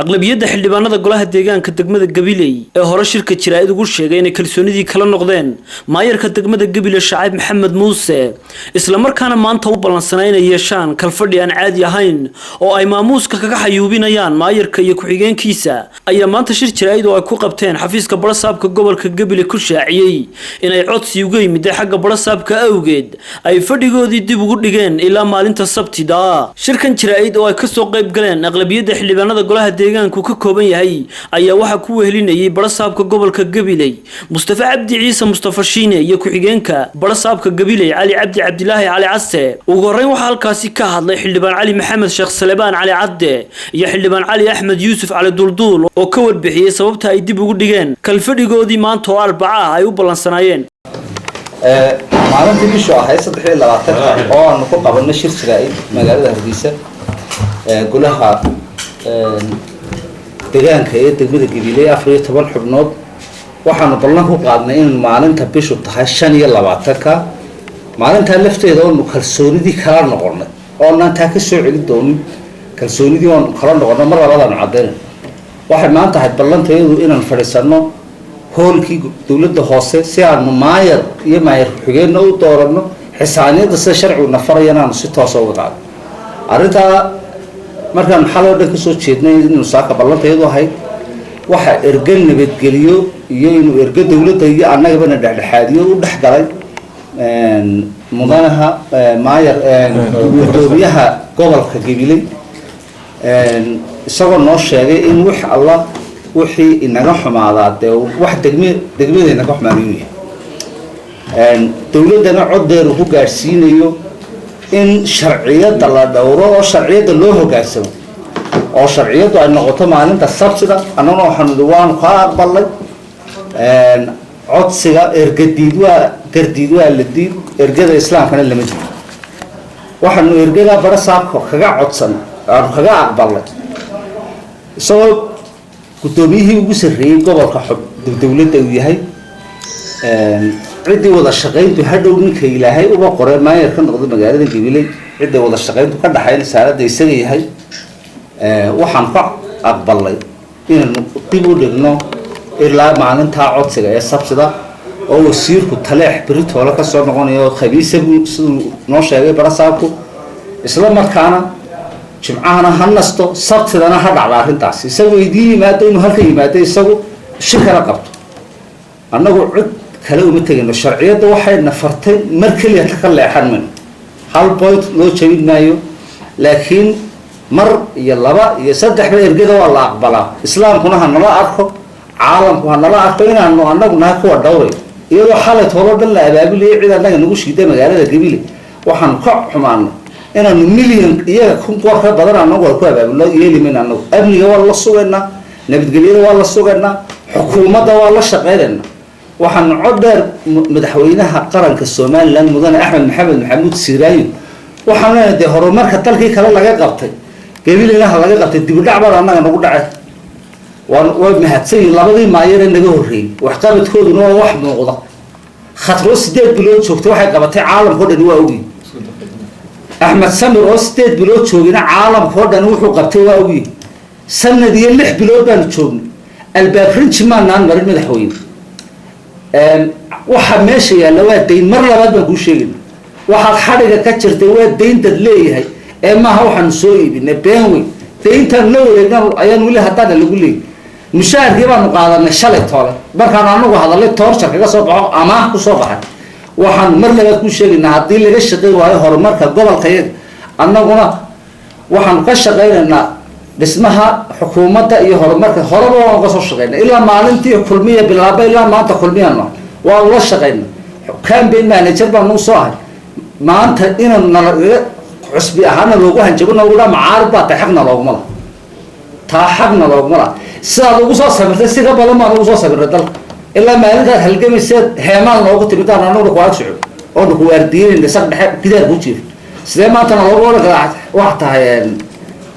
Aqlabiyadda xildhibaanada golaha deegaanka degmada Gabiley ee hore shirka jaraa'id ugu sheegay inay kalsoonidii kala noqdeen maayarka degmada Gabiley, Shacaib Maxamed Muuse, islamarkaana maanta u ballansanaa inay yeeshaan kalfadhi aan caadi ahayn oo ay maamuuska kaga xayuubinayaan maayarka iyo ku-xigeenkiisa, ayaa maanta shir jaraa'id oo ay ku qabteen xafiiska barasaabka gobolka Gabiley ku shaaciyey inay codsi uga yimid xagga barasaabka awgeed ay fadhigoodii dib ugu dhigeen ilaa maalinta Sabtida. Shirkan jaraa'id oo ay kasoo qayb galeen aqlabiyadda xildhibaanada golaha deegaanku ka kooban yahay ayaa waxaa ku wehelinayay barasaabka gobolka Gabiley, Mustafa Cabdi Ciise, Mustafa Shiine, iyo ku-xigeenka barasaabka Gabiley, Cali Cabdi Cabdilaahi Cali Case. Ugu horreyn waxaa halkaasi ka hadlay xildhibaan Cali Maxamed Sheekh Salebaan Cali Cadde iyo xildhibaan Cali Axmed Yuusuf Cali Duulduul oo ka warbixiyey sababta ay dib ugu dhigeen kalfadhigoodii maanta oo Arbaca ah ay u ballansanaayeen. Maalintii bishu ahayd 23-ka oo aanu ku qabanay shir jaraa'id magaalada Hargeysa, golaha deegaanka ee degmada Gabiley, 14 xubnood, waxaanu ballan ku qaadnay in maalinta bishu tahay 25-ka, maalintaa lafteeda oonu kalsoonidii kala noqonay, oonaan taa ka soo celin doonin. Kalsoonidii waanu kala noqonay, mar labaadaanu caddaynay. Waxay maanta ahayd ballantayadu inaan fadhiisano hoolkii dowladda hoose si aanu maayar iyo maayar ku-xigeenna u dooranno, xisaaniyadda sida sharcigu nafarayana aanu si toosa uga qaadno arrintaa. Markaanu xalay o dhan kasoo jeednay inuu saaka ballantayadu ahayd, waxa erge nabadgeliyo iyo inuu erge dowladda iyo annagabana dhexdhexaadiyo u dhex galay mudanaha maayar, gudoomiyaha gobolka Gabiley, isagoo noo sheegay in wix alla wixii inaga xumaadaa dee wax degme degmada inaga xumaada inuu yahay, dowladdana coddeeru ku gaadhsiinayo in sharciyadda la dhowro oo sharciyadda loo hoggaansamo oo sharciyaddu ay noqoto maalinta Sabtida. Annaguna waxaanu idhi waanu kaa aqbalnay codsiga. Ergadiid waa gardiid, waa la diid, ergada islaamkana lama diid. Waxaanu ergadaa barasaabka kaga codsan, aanu kaga aqbalnay, isagoo guddoomiyihii ugu sarreeyey gobolka xub dowladda uu yahay, ciddii wada shaqayntu hadhow ninka Ilaahay uba qoree maayar ka noqdo magaalada Gabiley, ciddii wada shaqayntu ka dhaxayn saaradda isaga yahay, waxaan ka aqbalnay inaanu dib u dhigno ilaa maalintaa codsiga ee Sabtida, oo wasiirku Taleex beritoole ka soo noqonayo Khamiisa siduu noo sheegay barasaabku. Isla markaana Jimcahana ha nasto, Sabtidana ha dhacda arrintaas, isagoo idiin yimaado, inuu halka yimaado, isagu shirkana qabto. Annagu cid kale uma tegayno. Sharciyadda waxayna fartay mar keliya ta ka leexan mayno, hal point loo jabin maayo, laakiin mar iyo laba iyo saddexba ergada waa la aqbalaa. Islaamkuna ha nala arko, caalamku ha nala arko inaanu annagu nahay kuwa dhowray, iyadoo xalay tooloo dhan la abaabulayay cid annaga nagu shiida magaalada Gabile. Waxaanu ka xumaanay inaanu milyan iyaga kun goor ka badan annagu waa ku abaabulno. Yeeli mayno. Annagu amniga waa la sugaynaa, nabadgelyada waa la sugaynaa, xukuumadda waa la shaqaynaynaa. Waxaanu cod dheer madaxweynaha qaranka Somaliland, mudane Axmed Maxamed Maxamuud Siiraayo, waxaanu leenahay dee horumarka dalkii kale laga qabtay Gabileyna ha laga qabtay. Dibudhac baan annaga nagu dhacay. Waa mahadsan yihin labadii maayar ee naga horreeyey, waxqabadkooduna waa wax muuqda. Khatro 8 bilood joogtay waxay qabatay caalamka o dhani waa ogyihin. Axmed Samir oo 8 bilood joogina caalamka oo dhani wuxuu qabtay waa ogyihin. Sanad iyo 6 bilood baanu joognay, albaab rinji maanaan marin. Madaxweyne, waxa meesha yaalla waa dayn. Mar labaad baan kuu sheegayna, waxaad xadhiga ka jirtay waa dayn dad leeyahay ee maaha waxaanu soo iibinay. Been weyn. Dayntaan la wareegna ayaan weli haddaana lagu leeyay. Mushaharkii baanu qaadanay shalay toole. Markaanu anagu hadalay toorjar kaga soo baxo, amaah ku soo baxay. Waxaanu mar labaad kuu sheegaynaa, haddii laga shaqayn waayo horumarka gobolka yaga, annaguna waxaanu ka shaqaynaynaa dhismaha xukuumadda iyo horumarka. Horeba waanu ka soo shaqaynay ilaa maalintii Kulmiya bilaaba ilaa maanta Kulmiyaanu waanu la shaqaynay, campaign manager baanu soo ahay. Maanta inaan nalagaga cusbi ahaana loogu hanjabo, noogu dhaa macaarid baa tahay, xaqna looguma laha taa, xaqna looguma laha. Sidaad ugu soo samirtay si ka badan baan ugu soo samirnay dalka ilaa maalintaad halgamayseed heemaan noogu timid aan anaguna ku ag soco oonu ku waardiyeynayna, saq dhexe gidaar kuu jiifo. Sidee maantana loogu odhan karaa waxa tahay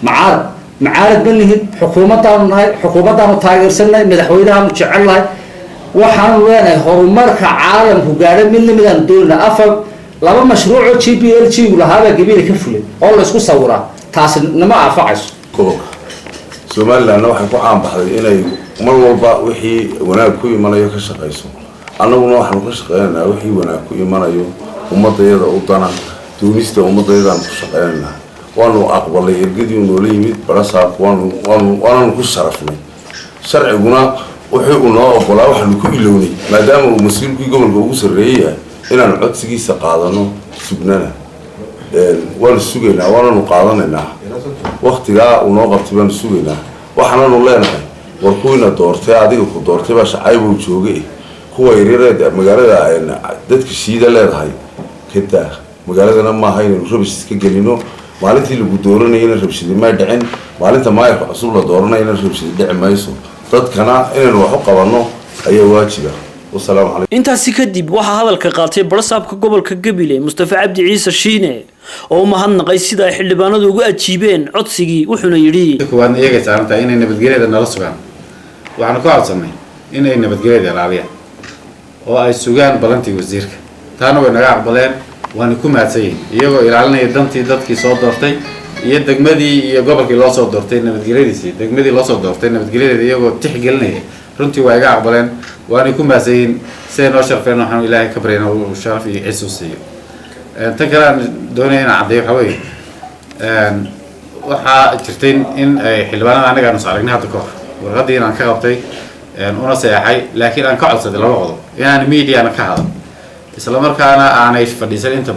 macaarid? Macaarid ma nihin, xukuumaddaanu nahay, xukuumaddaanu taageersannahay, madaxweynahaanu jecel nahay. Waxaanu leenahay horumarka caalamku gaadha mid lamid aanu doonayna. Afar laba mashruucoo GPLG gu lahaabaa Gabiley ka fulay oo laysku sawiraa, taasi nama anfacayso. Gobolka Somalilandna waxay ku caanbaxday inay mar walba wixii wanaag ku imanayo ka shaqayso. Annaguna waxaanu ka shaqeynaynaa wixii wanaag ku imanayo, ummadayada u dana, doonista ummadayadaanu ku shaqeynaynaa. Waanu aqbalay ergadii noola yimid barasaabku, waanu waanu waananu ku sharafnay. Sharciguna wuxuu uu noo oggolaa waxaanu ku ilownay, maadaama uu mas-uulkii gobolka ugu sarreeyay yahay, inaanu codsigiisa qaadano, sugnana. Waanu sugaynaa, waananu qaadanaynaa. Waktigaa uu noo qabtay baanu sugaynaa. Waxaananu leenahay, war kuwiina doortay, adiga ku doortay baa Shacaybuu joogay, kuwa yaryareed magaalada dadka shiida leedahay kadaa. Magaaladana maaha inaynu rabish iska gelino. Maalintii lagu dooranayana rabshadi may dhicin, maalinta maayarka cusub la dooranayana rabshadi dhici mayso. Dadkana inaynu wax u qabanno ayaa waajiba. Wasalaamu calaykum. Intaasi kadib waxaa hadalka qaatay barasaabka gobolka Gabiley, Mustafa Cabdi Ciise Shiine, oo u mahadnaqay sida ay xildhibaanadu ugu ajiibeen codsigii, wuxuuna yidhi: Koowaadna iyagay saaran tahay inay nabadgelyada nala sugaan. Waxaanu ka codsanay inay nabadgelyada ilaaliyaan oo ay sugaan balantii wasiirka. Taana way naga aqbaleen, waana ku mahadsan yihiin, iyagoo ilaalinaya dantii dadkii soo doortay iyo degmadii iyo gobolkii loo soo doortay nabadgelyadiisii, degmadii loo soo doortay nabadgelyadeeda iyagoo tixgelinaya. Runtii waa iga aqbaleen, waanay ku mahadsan yihiin siday noo sharfeen. Waxaanu Ilaahay ka baryana uu sharaf iyo ciis u siiyo. Tan kale aan doonaya inaan caddeeyo waxaa weeye, waxaa jirtay in ay xildhibaanada anaga aanu is aragnay hadda ka hor, warqaddii inaan ka qabtay una saxeexay, laakiin aan ka codsaday laba qodob: inaan mediana ka hadal, isla markaana aanay fadhiisan inta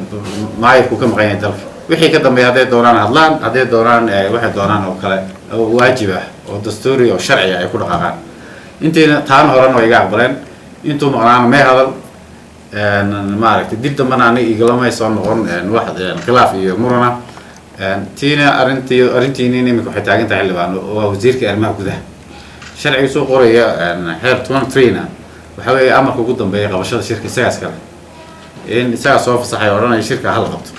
maayirku ka maqan yahay dalka. Wixii ka dambeeya hadday doonaan hadlaan, hadday doonaan waxay doonaan oo kale oo waajib ah oo dastuuri oo sharci ah ay ku dhaqaaqaan. Intiina taan horena way iga aqbaleen. Intuu maqnaana may hadal, maaragtay, dib dambena aniga igalamay soo noqon wax khilaaf iyo murana. Tiina arrintii arrintiini imika waxay taagan tahay, xildhibaan, waa wasiirka arrimaha gudaha. Sharciga soo qoraya xeer 23-na waxa weeye amarka ugu dambeeya qabashada shirka isagaas kale, in isagaa soo fasaxay odhanaya shirka hala qabto.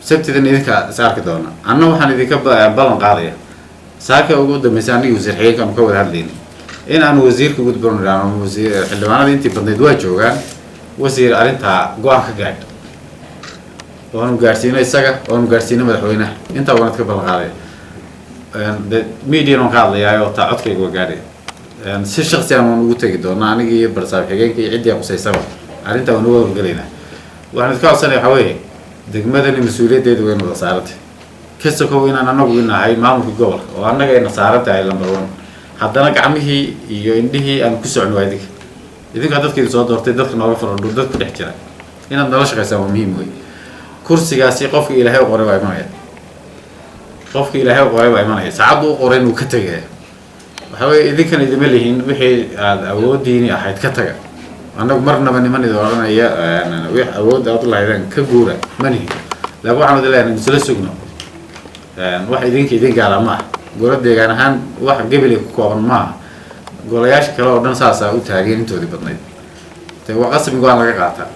Sabtidan idinka is arki doona. Anna waxaan idinka ballan qaadaya, saaka ugu dambeysay anigii wasiir xigeenka aanu ka wada hadlaynay, in aanu wasiirka gudboon idhaahno: wasiir, xildhibaanada intii badnayd waa joogaan, wasiir, arrintaa go-aan ka gaadh, oonu gaadhsiino isaga, oonu gaadhsiino madaxweynaha. Intaa waan idka ballan qaadaya. De median waan ka hadlayaa oo taa codkayga waa gaadhaya. Si shaksi aan waan ugu tegi doonaa, anigii iyo barsaab xigeenka iyo ciddii qusaysaba, arrintaa waan uga howlgelaynaa. Waxaan idka codsanaya waxaa weeye, degmadani mas-uuliyaddeedu wayna wada saarantay. Ka sokow inaan anagu nahay maamulka gobolka oo annaga ayna saaran tahay number one, haddana gacmihii iyo indhihii aan ku socon waa idinka. Idinkaa dadka idin soo doortay, dadka nooga faradhu, dad ku dhex jira, inaad nala shaqaysaan waa muhiim wey. Kursigaasi qofka Ilaahay u qoray waa imanaya, qofka Ilaahay u qoray waa imanaya, saacaddu u qoray inuu ka tegaya. Waxa weye, idinkan idima lihin wixii aada awooddiini ahayd ka taga. Annagu marnaba niman idin odhanaya wix awood aad u lahaydeen ka guura ma nihin, laakiin waxaan idin leenahay isla sugno. Wax idinka idin gaara ma aha, golo deegaan ahaan wax Gebele ku kooban maaha. Golayaasha kale oo dhan saasaa u taageen intoodii badnayd. De waa qasab in go-aan laga qaataa.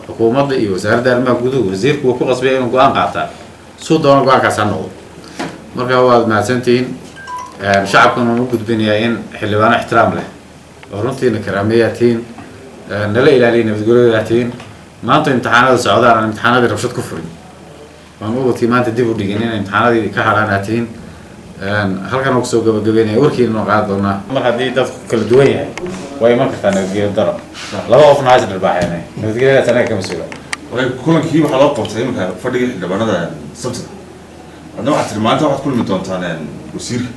Xukuumadda iyo wasaaradda arrimaha guduhu, wasiirku waa ku qasbaya inuu go-aan qaataa, suu doono go-aankaas ha noqdo. Marka waad mahadsantihiin. Shacabkan waan u gudbinayaa in xildhibaano ixtiraam leh oo runtiina karaameeyaa tihiin, nala ilaaliya nabadgelyadaa tihiin. Maanta imtixaanada socdaan aan imtixaanadii rabshad ku furin, waan ubadkii maanta dib u dhigin inay imtixaanadii ka hadhaan aa tihiin. Halkan oo kusoo gabagabeynaya warkiina noo qaadi doonaa. Mar haddii dadku kala duwan yahay, way iman kartaa nabadgelyo daro. Laba qofna ha is dharbaaxeen, nabadgelyadaas anaga ka mas-uula. Kulankii waxaa loo qabtay iminka fadhigii xildhibaanada Sabtida. Hadna waxaad tiri maalinta waxaad kulmi doontaan wasiirka.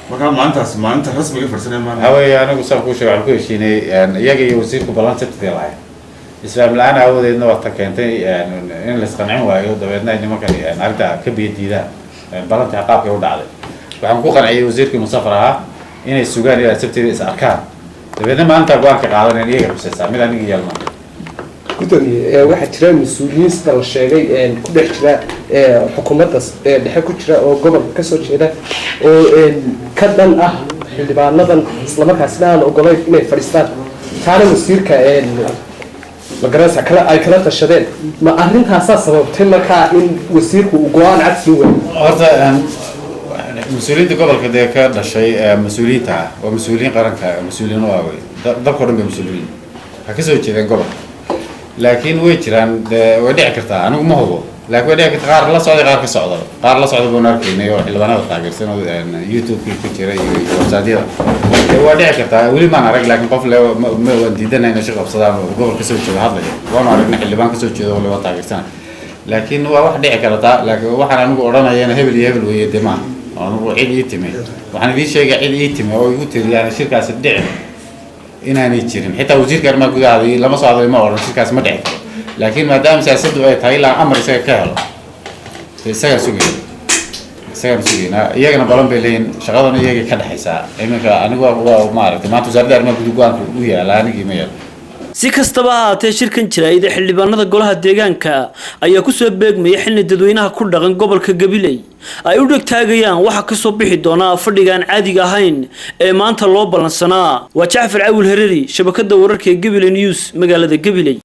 Markaa maalintaas maalinta rasmiga fadhisanaya maana? Waxaa weeye, anigu saan kuu sheegay, waxaan ku heshiinay iyaga iyo wasiirku ballan Sabtidii lahayd. Isfahm la-aan aawadeedna waa ta keentay in la isqancin waayo, dabeedna ay nimankan arrinta ka biyo diidaan ballantii qaabkay u dhacday. Waxaan ku qanciyay wasiirkii musafar ahaa inay sugaan ilaa Sabtidii is arkaan, dabeedna maalintaa go-aanka qaadanayn iyaga xusaysaa mid aniga yeelma. Gudoomiye, waxaa jira mas-uuliyiin sida la sheegay ku dhex jira xukuumadda dhexe ku jira oo gobolka kasoo jeeda oo ka dhan ah xildhibaanadan, islamarkaasina aan ogolayn inay fadhiistaan, taana wasiirka magaranaysa kala ay kala tashadeen. Ma arrintaasaa sababtay markaa in wasiirku uu go-aan cad siin waayo? Horta mas-uuliyiinta gobolka dee ka dhashay, mas-uuliyiinta ah waa mas-uuliyiin qaranka, mas-uuliyiin u ah wey. Dalka o dhan bay mas-uuliyiin waxay kasoo jeedeen gobolka, laakiin way jiraan, dee way dhici kartaa, anigu ma hubo. Laakiin way dhici karta qaar la socday, qaar ka socda, qaar la socda baanu arkaynay oo xildhibaanada taageersan oo YouTube-kii ku jira iyo website-yada. Waa dhici kartaa, weli maan arag, laakiin qof le ma waan diidanay inay shir qabsadaan oo gobol kasoo jeeda hadlaya. Waanu aragnay xildhibaan kasoo jeeda oo le waa taageersana, laakiin waa wax dhici kartaa. Laakiin waxaan anigu odhanayana hebel iyo hebel weeye, dee maaha anigu cid ii timi. Waxaan idiin sheegay cid ii timi oo igu tiri yani shirkaasi dhici inaanay jirin. Xitaa wasiirka arrimaha gudaha lama soo hadlay, ma odhan shirkaasi ma dhici karo, laakiin maadaama siyaasaddu ay tahay ilaa amar isaga ka helo, dee isagaa sugaya, isagaan sugaynaa. Iyagana balan bay leeyihin, shaqadana iyagay ka dhexaysaa. Iminka anigu waa maaragtay maanta wasaaradda arrimaha gudaha go-aanka u yaala, anigii ma yaalo. Si kastaba ha ahaatee, shirkan jaraa'id ee xildhibaanada golaha deegaanka ayaa kusoo beegmaya xilli dadweynaha ku dhaqan gobolka Gabiley ay u dhegtaagayaan waxa kasoo bixi doona fadhigaan caadiga ahayn ee maanta loo ballansanaa. Waa Jacfar Cawil Hereri, shabakada wararka ee Gabiley News, magaalada Gabiley.